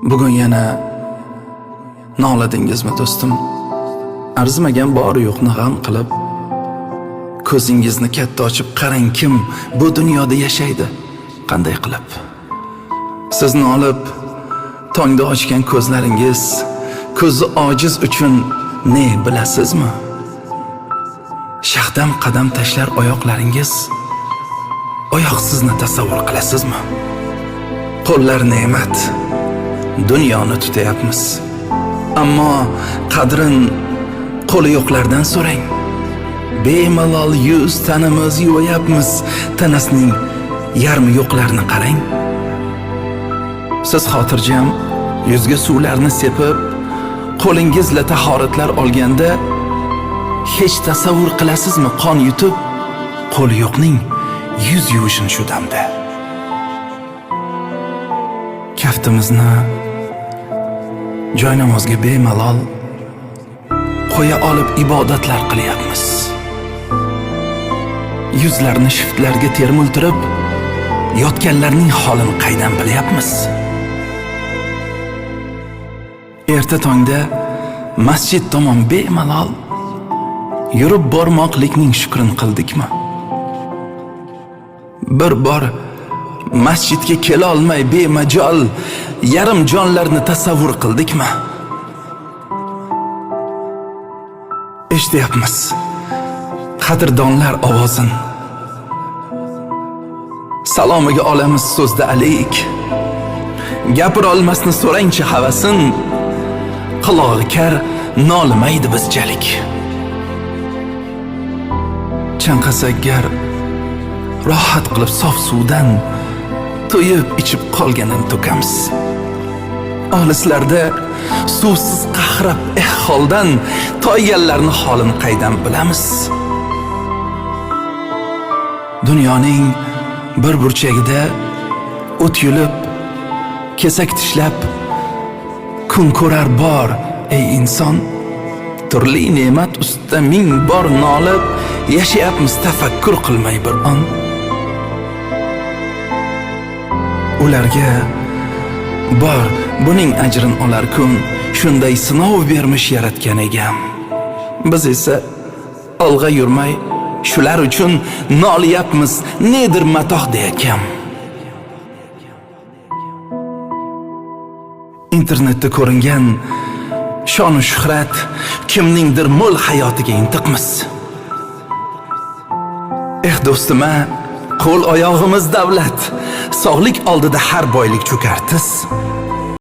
Bugun yana noladingizmi do'stim? Arzimagan bor yo'qni g'am qilib, ko'zingizni katta ochib qarang, kim bu dunyoda yashaydi, qanday qilib? Sizni olib tongda ochgan ko'zlaringiz ko'zi ojiz uchun ne bilasizmi? Shahdam qadam tashlar oyoqlaringiz oyoqsizni tasavvur qilasizmi? Qo'llar ne'mat, dunyoni tutayapmiz. Ammo qadrin qo'li yo'qlardan so'rang. Bemalol yuz tanimiz yuvayapmiz, tanasining yarmi yo'qlarni qarang. Siz xotirjam yuzga suvlarni sepib, qo'lingizla tahoratlar olganda hech tasavvur qilasizmi qon yutib, qo'li yo'qning yuz yuvishini shu damda? Kaftimizni joynamozga bemalol qo'ya olib ibodatlar qilyapmiz. Yuzlarni shiftlarga termultirib, yotganlarning holini qaydan bilyapmiz? Erta tongda masjid tomon bemalol yurib bormoqlikning shukrini qildikmi? Bir bor masjidga kela olmay bemajol yarim jonlarni tasavvur qildikmi? Eshityapmiz qadrdonlar ovozin. Salomiga olamiz so'zda alik. Gapira olmasni so'rangchi havasin. Qulog'i kar nolimaydi bizchalik. Chanqasak gar rohat qilib sof suvdan to'yib ichib qolganini to'kamiz. Olislarda suvsiz qahrab holdan toyganlarni holini qaydan bilamiz? Dunyoning bir burchagida o't yulib, kesak tishlab kun ko'rar bor, ey inson. Turli ne'mat ustida ming bor nolib yashayapmiz tafakkur qilmay bir on. Ularga bor buning ajrin olar kun, shunday sinov bermish yaratgan egam. Biz esa olg'a yurmay shular uchun noliyapmiz, nedir matoh deyakam. Internetda ko'ringan shonu shuhrat kimningdir mo'l hayotiga intiqmiz. Eh do'stim, qo'l oyog'imiz davlat, sog'lik oldida har boylik cho'kar tiz.